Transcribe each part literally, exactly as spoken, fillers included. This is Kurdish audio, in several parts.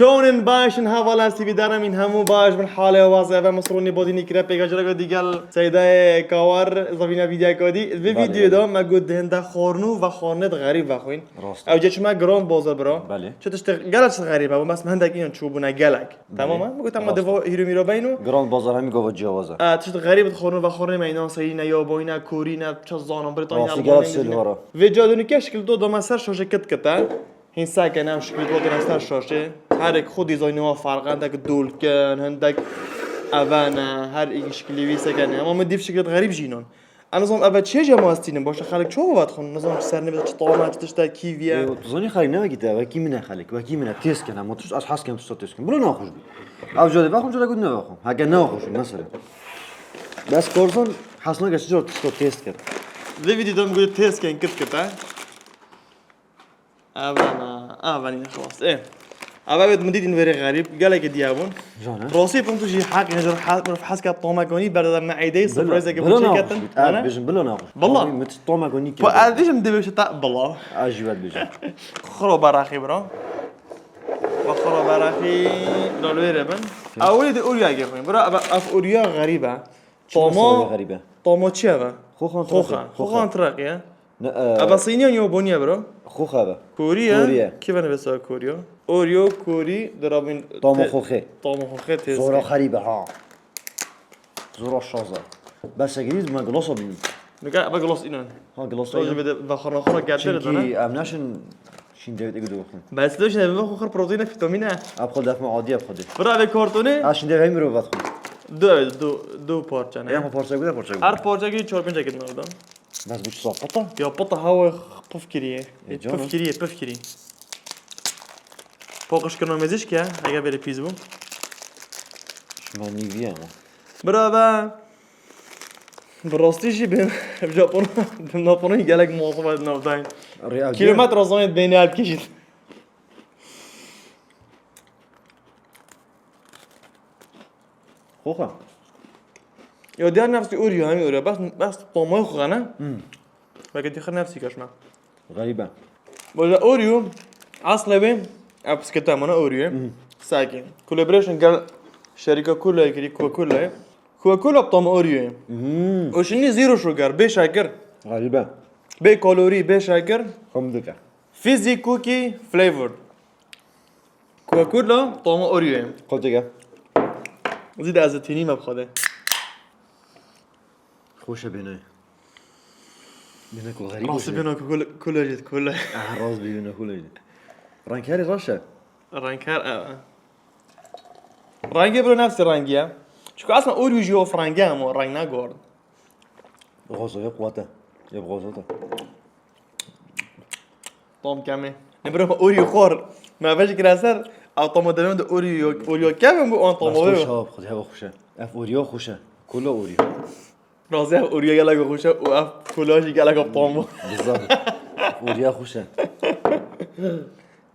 Çawan in, baş in, hevala, sivî dane min hemû baş bin, halê waz eve Misrûnî bodînî kire pêka cira ku digel Seydayê Kawar zavîna vîdya kodî. Vê Belê, vîdyoyê de belê. Me got di hinde xornû ve xornê di xerîb vexwîn. Rast. Ew ce çime Grand Bazar bira. Belê. Çi tiştê gelek tişt xerîb e, bes me hindek înan çûbûne gelek. Belê. Tamam e? Me got, ama Rast. Devo hîro mîro beyno. Grand Bazar hemî gava ciyawaza. E, tişt xerîb di xornû ve xornê me înan seyîne, yaboyne, korîne, çi zanim, Britanya, Rastî Almanya, gelek ne sêl zîne. Hara. Vê ca dûnî ke şikil do dama ser şaşê kit kite. Hîn seke ne şikil do dama ser şaşê. Her ek xwe dîzaynê wa farq e, hindek dolkin, hindek evene, her ek şikilî wî seke ne. Ama me dîv şikil xerîb jî înan. Ez nizam eve çê jî ma ez tînim, başa xelk çawa vet xwin, nizam çi ser nebe, çi tama, çi tişte, kî viye. Ê, tu zanî xelk ne wekî te, wekî min e xelk, wekî min e, têz kin, hema tu ez hez kem tişta têz kin. Bila naxweş bî. Ev ca dê vexwim, ca dê got nevexwim. Heke nexweş bî, mesela. Bes korsan, hez nake çi car tişta têz kin. Vê vîdyoda min got têz kin, kit kit, he? Evana, evana, xelas. Ê. Ava evet min dîtin verê xerîb, gelekê diya bûn. Jana. Rastî pim tu jî heq, yani, jor heq, mirov hez ket tomek onî, berde de me eydey, Bila, surprise ke bila bûn naxweş çeket. Bî. Ana? Ez bêjim bila naxweş. Valla. Min tomekon nî Pa kir. Ez dîjim dibê şita bila. Ez jî vet bêjim. Xiro beraxî bira. Ve xiro beraxî lal verê bin. Awê de Oreo ge xwin. Bira, ev, ev Oreo xerîb e. Çima Tomo, sewê xerîb e? Tomo çi eve? Xoxan Xoxa. Tiraqê. Xoxan Tiraqê ye. Ne, e, Eve Sîniyan yo boniye bira. Xoxa eve. Koriye. Koriye. Kî vene besa Koriye? Oreo, Kori, dirabin Tomo te-, Xoxê. Tomo Xoxê tez. Zora xerîb e ha. Zora şaza. Bes egirîz me glosa bînim. Nika eve gloss inan. Ha, glosa Roji inan. Bide ve xorna xorna gertir Çünkü dana. Em naşin şîn devlet egi doxun. Bes lo şine ve xor proteine, vitamine. Ab xo defme adi ab xo de. Bira ve kartone. Ha, şîn devlet mirov vat xo. Du, du, du parça ne? Ya, parça bu da parça bu. Her parça ki çor pênc ekid orada. Bes bu çi sapata? Ya pata hava puf kiriye. E, canım. Puf kiriye, puf kiriye. Poqiş kirno meziş ki, eger böyle pis bu. Şima niviye ama. Bira ve Bi rastî jî bên Japon, Japonî gelek muhasebe navdayîn. Rê ev Kilometre zanê bênê ev kişît. Xoxa. Yo, diğer nefsi Oreo, hem Oreo. Bas, bas, tomoy xoxa ne? Hmm. Belki dixir nefsi kaşma. Xerîbe. Boja Oreo, asle wê, ev biskete mana Oreo ye. Mhm. Saki. Collaboration gel şerika Cola kiri, Coca-Cola ye. Coca-Cola tam Oreo ye. Mhm. O şimdi zero sugar, bê şeker. Xerîbe. Bê kalorî, bê şeker. Kom dike. Fizzy cookie flavored. Coca-Cola tam Oreo ye. Xo dike. Zî de ez tînî me bi xwe de. Xweş e bêne. Bêne ku xerîb Rastî bêne ku kul-, kule jî, kule. Ah, rast bêne kule jî. Rengkerê reş e. Rengker, e, e. Rengê biro nefsî rengî ye. Çiko aslında Oreo jî of rengî ye ama reng ne gord. Xozovê quwete. Yê bi xozota. Tom kemê. Ne bira Oreo xor. Me vej kira ser. Ev tomo devem de Oreo, Oreo kevin bu an tomo Bas xweş vero. Ha, xwedê heva xweş e. Ev Oreo xweş e. Kula Oreo. Razı ev Oreo gelek xweş e. O ev kula jî gelek tom bu. Bizar. Oreo xweş e.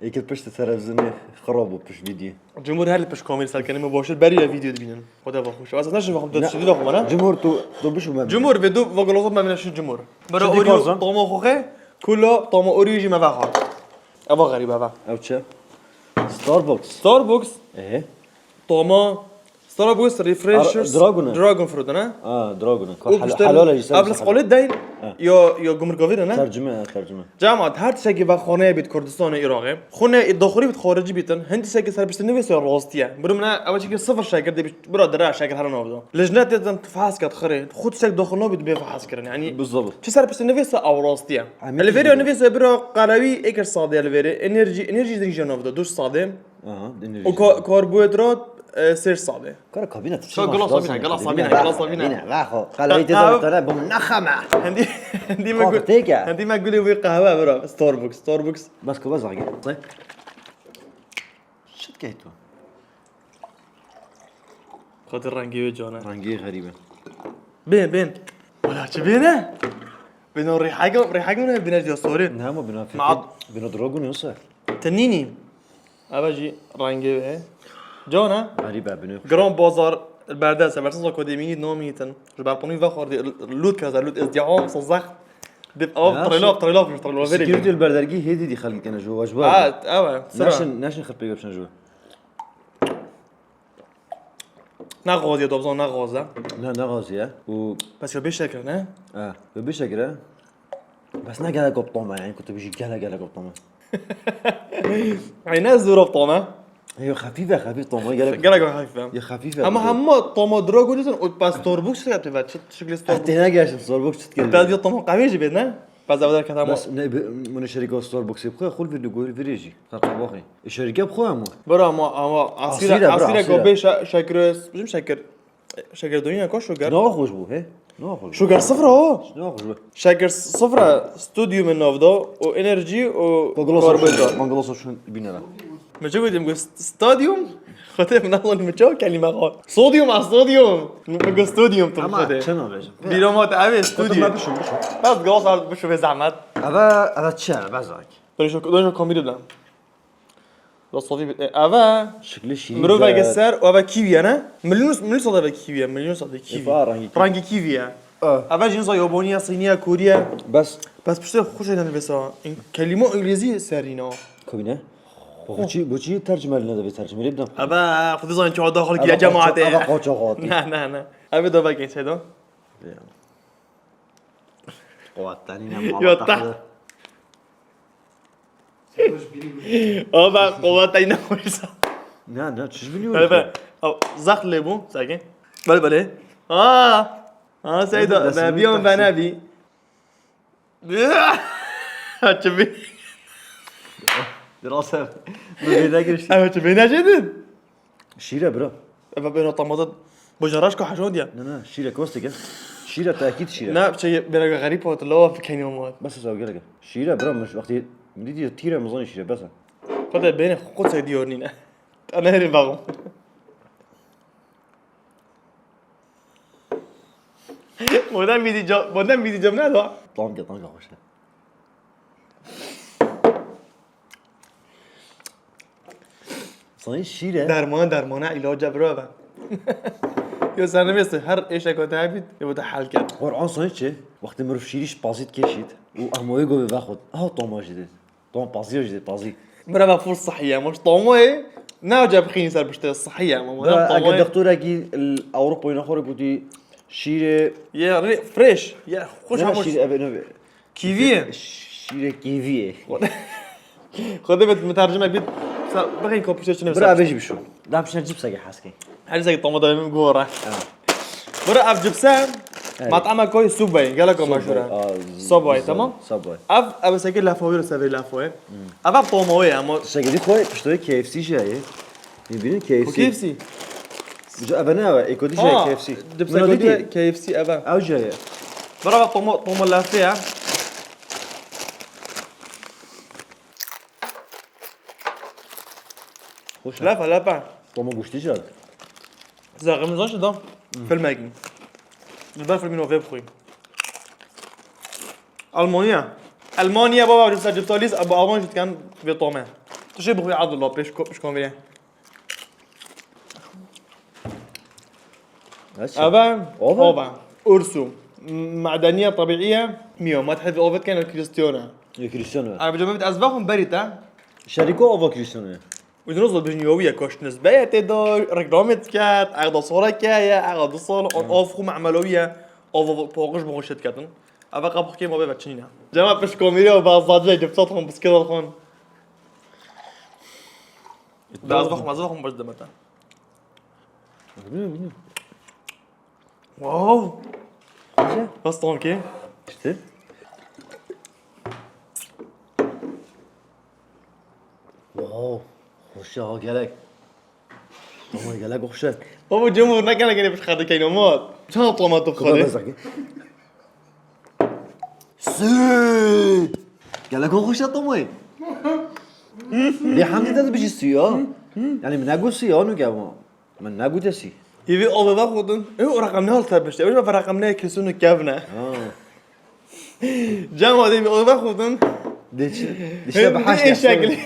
Êkil pişt televîzyonê xirab bû pişt vîdyo. Cumhur her li pişt kamerê serkenê me baştir berî ya vîdyo dibînin. Xwedê va xweş. Ez naşim vexwim Ne. Dest dî vexwim ne? Cumhur tu, tu bişû me. Cumhur vê du vagaloza me binaşin Cumhur. Bira Şimdi Oreo Tarzan. Tomo xoxe. Kula tomo Oreo jî me vexa. Eva xerîb eva. Ev çi? Starbucks. Starbucks. Ehe. Tomo Starbucks Refreshers Ar-, Dragon e. Dragon Fruit ne? Ha, Dragon e. Û Hel-, piştî helal e, ev li skolê deyn Ha. yo, yo gumruk avîr ne? Tercüme, ha, tercüme. Cemaat, her tiştekî ve xaneye bît Kurdistanê Iraqê. Xune daxurî bît xaricî bîtin. Hin tiştekî serpiştî nivîse rastiye. Biro min ev çikî sıfır şekir de bît, bira dire şekir her navda. Lijne têtin fehs ket xirê. Xu tiştek daxil nabît bê fehs kirin. Yani Bizabit. Çi serpiştî nivîse ev rastiye. Amî Li vêrê tiştekî nivîse bira qelewî êkir sade li vêrê. Enerji, enerji din jî navda. Duş sade. Aha, dinle O ka-, karbohidrat, e, sêr sade. Kara kabîne tu Ka çima glas şikast abîne, ne? Glas abîne, Bîne, glas abîne. Bîne, va xo. Qelbê tê Qehwe- zor tane bim naxeme. Hendî, hendî me Qehwe gul-, têke. Hendî me gulê wî qehwe bira. Starbucks, Starbucks. Bas ko bas zagî. Shit key tu. Xwedî rengê wê cane. Rengê xerîbe. Bên, bên. Wala çi bêne? Bêno rîhege, rîhege ne bîne diya sorê. Ne ama bîna Ma- fikir, bîna drogun yoksa. Tenînî. Eve jî rengê wê. Cana? Xerîbe bîne. Gran bazar berdese, versa kodê mînî nomîtin. Ji ber ponî ve xwardî lut keze, lut izdiham, so zext. Dip av Ya, trelaf, şu trelaf, trelaf verê. Security li berdergî hêdî dî xelk kene ji we, ji we. Ha, ewe, sira. Neşin, neşin xirpê bipşin ji we. Ne gaz ye, dobzan ne gaz e. Ne, ne gaz ye. Û Bes ya bê şekir ne? E, yo bê şekir e. Bes ne gelek top tom e, yani ku tu bijî gelek gelek top tom e. Ey ne zor top tom e. Yo xefîf e, xefîf tom e, gelek. Gelek xefîf e. Yo xefîf e. Ama hemma toma dira gulîtin û pa Starbucks şekil tu ve, çi şekilê Starbucks. Têne gerçin Starbucks çi dikir. Pez yo toma qehwê jî bê ne? Pez ev derket hema. Bes ne, min şerîka Starbucksê bixwe, xul vî digor virê jî. Xerqa baxê. E şerîke bixwe hema. Bira ama ama asîre asîre go bê şekir, bijim şekir. Şeker doyîna ko şugar? Nawa xweş bû, he? Nawa xweş bû. Şugar sifra o. Nawa xweş bû. Şeker sifra stodium navda û enerjî û karbonhîdrat. Mangalosa şun bîne re. Me çi gotim ku stadium? Xwedê min nexwend min çawa kelîme xwe. Sodium a sodium. Min ku stodium tu xwedê. Ama çi nabêjim? Bîra ma te ev ê stodium. Bişum bişum. Bas glas ard bişu be zahmet. Eve eve çi eve bezak. Dönüşe dönüşe komîdî de. La sovî bit. Eve Şiklê şîrîn. Miroveke ser û eve kîvî ye ne? Milyon milyon sade eve kîvî ye. Milyon sade kîvî. Eva rengî kîvî. Rengî kîvî ye. Eve jî nizam Yabonî ye, Sînî ye, Kurî ye. Bes. Bes piştê xweş nivîsa. Kelîmo îngilîzî serî ne. Kobî ne? Boçî boçî tercüme ne de tercüme lê bidan. Eve xwedî zanî çawa daxil kiriye cemaatê. Eve qoça xwati. Ne ne ne. Eve de veke seydo. Qewattanî ne. Yo ta. Aba qewatayî ne xweşa. Ne ne çiş biliyor. Eve. Zax lê bû sakin. Bale bale. Aa. Ha seyda. Biyan ve nebi. Çi bi? Biraz ev. Bu bir de girişti. Evet çi bi ne dedin? Şîr e bira. Eve bêna tamada bojaraşka hejon diye. Ne ne şîr e kostik e. Şîr e tekîd şîr e. Ne şey bêrege xerîb hat lawa fikeni ama. Bes ez ew gerek e. Şîr e bira min wextî min dîtiye tîr e min zanî şîr e bes e. Xwedê bêne xwe qot sey diyor nîne. Te nehêrê baxim. Modern mîdî cam, modern mîdî cam ne da? Tam ke tam ke xweş e. Sanî şîr e. Dermana dermana îlaca bira be. Yo sen nivêste her êşeka te hebît, ê bo te hel ket. Quran sanî çi? Wextê mirov şîrî ji pazî dikê şît û ehmoyê govê vexwet. Aha toma jî dê. Tom pazî jî dê pazî. Bira be fûr sihî ye. Moş tomoyê ne acayip xînî ser piştê sihî ye. Ama Bira ege doktorekî Ewropayê nexware gotî şîrê. Ye fresh. Ye xweş. Şîrê eve ne. Kîvî ye. Şîrê kîvî ye. Xwedê bit min tercime bit. Bixin ko piştê çi nivîsa. Bira eve jî bişo. Dam şer cipseke heskê. Her cipseke tamada min gora. Bira ev cipse. Mat'ama koy Subway. Gelek meşhur e. Subway tamam. Subway. Ev ev seke lafa wî sever lafa wî. Ev ev toma wî ama. Seke di koy piştê K F C jî ye. Bibînin K F C. K F C. Ji eve ne eve? Eko di jî K F C. Cipse K F C eve. Ew jî ye. Bira ev toma toma lafê ye. Xweş e. Lepe lepe. Toma goştî jî. Zexim zaş da. Filmekî. Ji ber filmî novê bixwî. Almanya. Almanya baba, cipsa cipsa lîs, bu Alman jî diken vê tome. Tu şey bixwî Abdullah pêş ko-, pişkan vê. Eve ova. Ursu. Madeniye tabiiye. Miyo. Ma tehdi ovet kene Cristiano. Cristiano. Abi cemevit ez vexum berî te. Şerîko ova Cristiano. Û dinoz da bijin yowiye koştiniz. Beye tê da reklamê diket. Ex da sora ke ye. Ex da du sal. On of xu me'melo ye. Ova poqiş bu xuşet ketin. Eve kapı kê ma be çinine. Cema piş komiri o bazı cipsat xon biskil xon. Da ez vexum, ez vexum baş demete. Bilmiyorum, bilmiyorum. Wow. Nasıl tamam ki? İşte. Wow. Hoş ya, gerek. Tamam, gerek hoş. Baba, cemur ne kadar gene bir kadın kayın ama. Çal tamam, tu kadın. Sü. Gelek o xweşa tomay. Lê hemdî te dibijî sü ya. Yani min negot sü ya, nu gema. Min negote sü. Hîvî ava vexwedin. Ew reqem ne hal te bişte. Ew reqem ne kesûn û kevne. Ha. Cem hadi bir ava vexwedin. Dişte bi haşt şekli.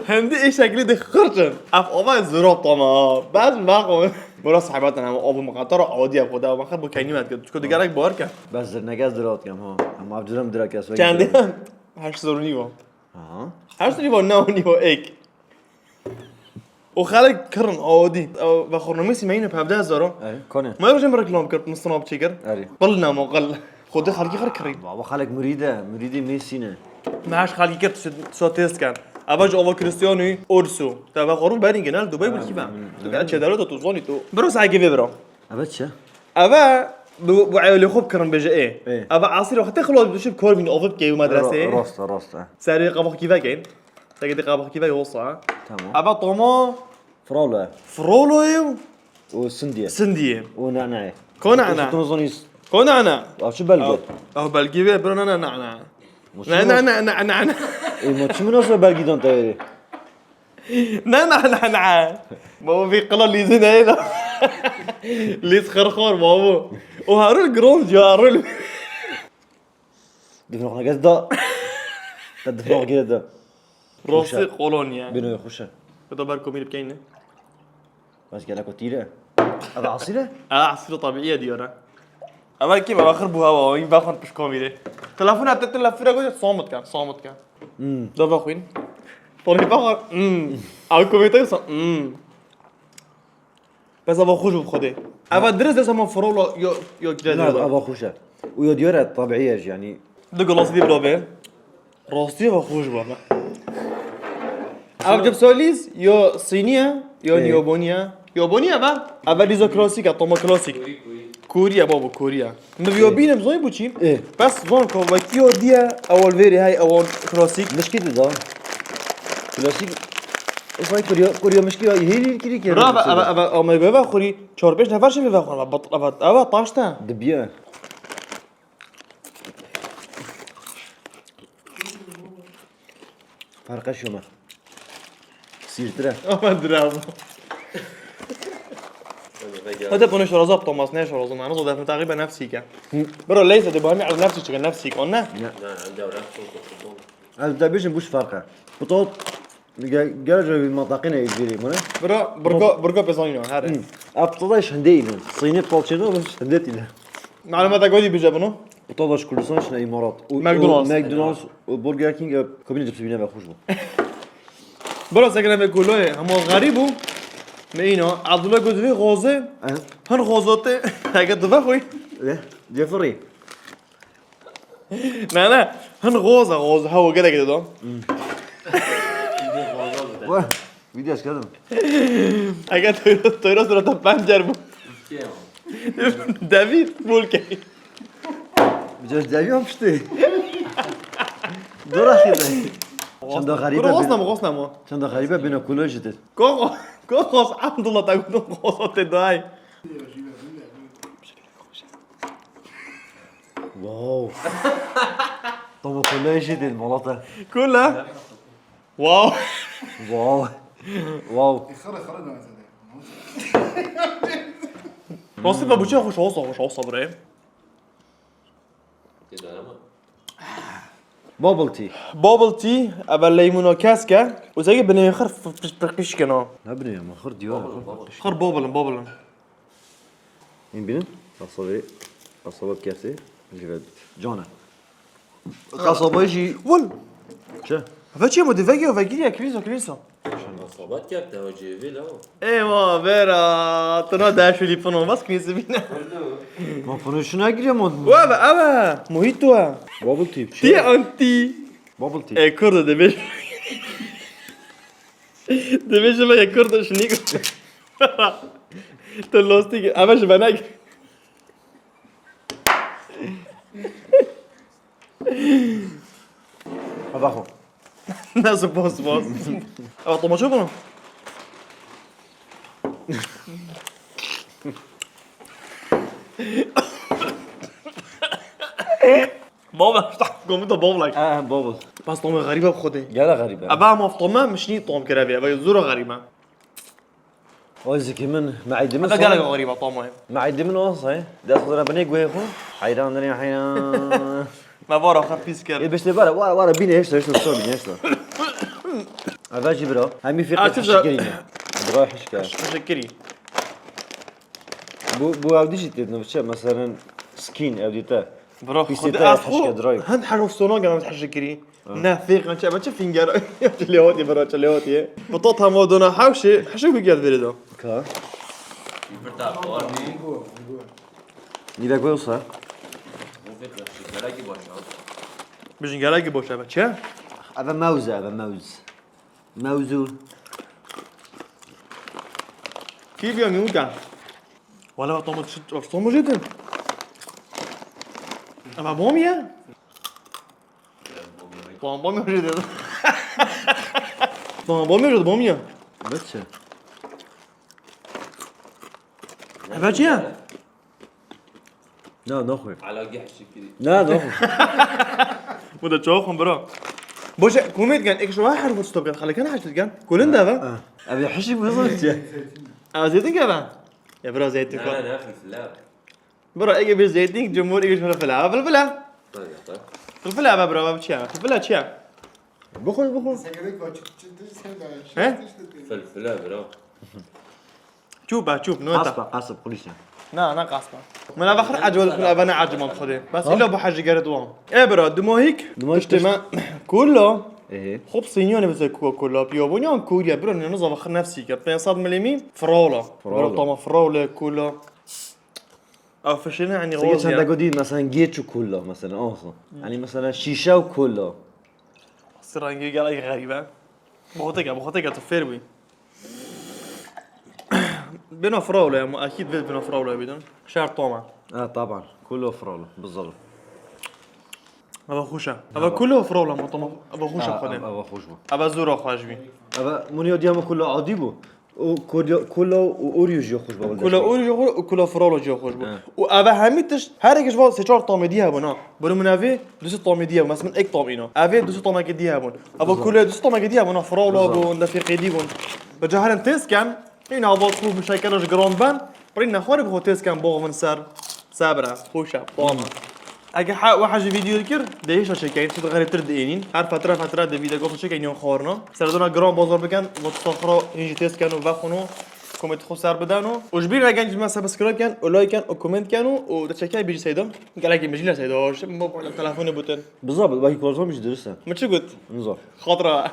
Hem de ê şeklî de xirçin. Ev ava zirop tama. Bes vexwe. Bura sahibatin ama ava muqatara ava diye xwe da. Bak bu keyni met. Çiko digerek bar ke. Bes zirnege zirop kem ha. Ama avcıram direkt kes. Kendi. Her sorun iyi var. Aha. Her sorun iyi var, ne oynuyor ek. O xelek kirin, o dî. O, ve xornamê sîmeyî ne bi hevdeh hezar o. Erê, kone. Ma rojê min reklam kir, min snap çêkir. Erê. Qil ne ma qil. Xwedê xelkî xir kirî. Baba xelek murîd e, murîdê Mesî ne. Me heş xelkî kir, tu, tu test ken. Eva ji ava Cristianoyî, Orso. Te ve xorû berî genel Dubai bulkî be. Hmm, hmm. Tu ke çê dewleta tu zanî tu. Biro saygî vê biro. Eve çi? Eve bu, bu eyalê xwe bikirin bêje ê. Ê. Eve asîr wextê xilas dişib kor bîn, ov bikey û medresê. Ro-, rost e, rost e. Serê qabaxkî vekeyin. Seke dê qabaxkî veke olsa. Tamam. Eve toma Frolo e. Frolo ye û Û sindiye. Sindiye. Û nane. Ko nane? Tu zanî. Ko nane? Ev çi belge? Ev, ev belgî ve bro nane nane. Ne ne ne ne ne. E, ma çi minasebe belgî dan te? Ne ne ne ne. Baba vî qila lîzî neyê da. Lîz xirxor babo. O herul grom ya herul. Difnox neges da. Te difnox gire da. Rostî Xweş e. Kolonye. Bino xweş e. Bi da ber komî bikeyne. Bas gelek o tîre. Ev asîr e? Ev asîr tabiiye diyara. Ev kim? Ev xir bu hava, in vexan piş komî de. Telefon hatta telefon go samut kan, samut kan. Hmm. Da vexwin. Tonî vexan. Hmm. Ev komî te sa. Hmm. Bes ava xweş bû bi Xwedê. Ava dirist dest ama frola yo, yo kire. Na, ava xweş e. Û yo diyar e, tabiî ye jî, yanî. Du gilas dî bira be. Rastî ava xweş bû ama. Ev cipsa lîz yo sînî ye, yo Ê. Yobonî ye. Yobonî ye be? Ava lîza klasîk e, toma klasîk. Kûrî ye babo, kûrî ye. Min vîyo bîne, bi zanî bû çî? Ê. Bes zan ka wekî yo diye, ewal vêrê hey, ewal klasîk. Mişkî dida. Klasîk. Esay kurya, kurya mişkî ya hêlî kirî kê. Bravo, eve, eve, eve, eve, xurî, çar pênc nefer şevê vexwe, eve, eve, eve, taşte. Dibiye. Farqe şoma. Sîrtir e. Ama drama. Hadi bunu şuraza yaptım aslında, şuraza. Nasıl defne takibe nefsike. Hı. Bro, leyse de bahmi al nefsi çıkar, nefsik, o ne? Ne. Ne, elde öyle. Ez dibêjim bû ji ferq e. Pitot, ge-, gel ji vî mantaqî ne êzîrî bûne. Bira, burga, burga pêzanîno, here. Hmm. Ev pitot da ji hindê înin. Sînê pitot çêno, ji hindê tîne. Malûmata godî bije bunu. Pitot da ji Kurdistan çine Îmarat. Û, McDonald's. Û McDonald's û Burger King, e, komînê cipsî bîne ve xweş bû. Bira, sekine ve kuloyê, hema xerîb bû. Me îna, Abdullah got vê xozê, Eh. Hin xozote, heke tu vexwî. Eh, cefirî. Ne, ne. Hin goza, goza. Ha, o gerek de do. Wah, video çıkardım. Aga toyro, toyro suratı pancar bu. David Bulke. Biraz devi yapıştı. Dur aslında. Çanda garibe. Goz bir- nam, goz nam o. Çanda garibe bine kulajıdır. Goz, goz, Abdullah da goz te dai. Wow. Toma kule işi değil, malata. Kule. Wow. Wow. Wow. Rostî ve buçe hoş olsa, hoş olsa buraya. Bubble tea. Bubble tea, eve leymuna kesk e. Û zege binê xir f-, f-, f-, pişkeno. Ne binê ama xir diyor. Xir bubble, bubble. Hîn bînin? Qasabê, qasaba bi kesê ji ve bît. Can e. Qasaba jî. Wal! Çi? Ve çi mo de vegî, vegî ya, krîzo, krîzo. Qasaba kerte hocî vê la. Ê ma vera, tu na daş Filîpin olmaz, krîzi bîne. Ma punu şuna giriyor mu? Wa be, eve, mojito e. Bubble tea. Ti anti. Bubble tea. E, kurdu de bir. Dibêje me yek kurd şinîk. Tu lostîk, eve ji venek. Hava xo. Nasıl boz boz? Eve tomaço bunu. Baba, işte, komik de baba. Ha, baba. Bas tamam garibe xode. Gel garibe. Aba ama tamam mişni tam kerebe. Aba zora garibe. O zikî min, meîdî min. Aba gel garibe tamam. Meîdî min o say. Dest zora bine guê xo. Hayran dene hayran. Ma var axir pis ker. E, beşte var, var, var, bine, işte, işte, sor, bine, işte. Ava jî bira. Hemî fiqe teşekkür. Bira hişke. Teşekkür. Bu, bu ew dijî tê navçe, mesela skin ew dîte. Bro, Pîsê xwedê te ez xwe hişke dirayî. Hend her hostona gel ez hişe kirî. Ne, fêqan çi, çi finger. Çi lê hatiye, bro, çi lê hatiye. Bi to tamam dona hewşê, hişe bi gel verê do. Ka. Nîvek wê wisa. Bijin gelekî boş e, çi? Eve mewz e, eve mewz. Mewzû. Kî biya mî uka? Wala tomo çi, tomo jêtin. Ama bom ya. Tamam, bom ya jêtin. Tamam, bom ya jêtin, bom ya. Eve çi? Eve çi ya? Na, naxwe. Ala geh şikiri. Na, naxwe. Bu da çok bro. Boşe, komik gen, ek şu her fırsat gen, xalek kan haşt gen. Kulun da va. Abi hişi bu zor çi? Eve zeytin ke va. Ya bro zeytin ko. Na, na, filfila. Bro, ege bir zeytin, cumhur, ege filfila. Filfila. Filfila va bro, va çi ya? Filfila çi ya? Bixwe, bixwe. Segerek va çi, çi, çi, sen de, He? Filfila bro. Çûp e, çûp, nota. Qasp e, qasp, qulîs e. Na, na qasp e. Min eva xir ecwel xir eva ne ecman xwedê. Bes Ha? Îla bu hejî gere duwan. E bira, dimahîk Dimahîk tiştê tişt- me kula. Ehe. Xop sinyanê bize Coca-Cola, piyabûn yan kûriye, bira, ne zava xir nefsî ke. Pênc sed milimî, firaola. Firaola. Bira, tama firaola, kula. Ev fişêne, hani, Sege roz çende ya. Godî, mesela, geç û kula, mesela, ansa. Yani, mesela, şîşe û kula. Sirangî gelek xerîb e. Bi xwe teke, bi xwe teke, tu fêr bûyî. Bêna firawle ya, mu ekîd vê bêna firawle bîdin. Şer tam e. Ha, taban. Kulo firawle, bizalim. Eva xweş e. Eva kulo firawle mu tamam. Eva xweş e Ha, xwedê. Eva xweş bû. Eva zora xweş bî. Eva muniyo diya mu kulo adî bû. O kulo, kulo û Oreo jî xweş bû. Kulo Oreo jî xweş û kulo firawle jî xweş bû. Ha. Û eva hemî tişt, her yek ji van sê çar tamê dî hebûn ha. Biro min evê du sê tamê dî hebûn. Mesela ek tam îna. Evê du sê tamekê dî hebûn. Eva Bizar. Kulo du sê tamekê dî hebûn ha. Firawle Bizar. bûn, defê qêdî bûn. Bi caherin têz ken, Îna vat xwe bi şekera ji giran ben, rîn nexwarê bi xwe têz ken boxvin ser, sebire, xweş e, tam e. Ege he, we hejî vîdeo dikir, dê hêşa çêkeyin, çi xerêtir diênîn. Her fetre fetre de vîdeo gof çêkeyin yan xwarina. Serdana giran bazar biken, vat saxra hîn jî têz ken û vexwin û komêt xwe ser biden û. Û ji bîr nekin, me subscribe ken û like ken û comment ken û, û de çekey bêjî Seyda. Gelekî mijîle Seyda, ji mobil telefonê bûtin. Biza bi, belkî korzan bijî dirist e. Min çi got? Niza. Xatra.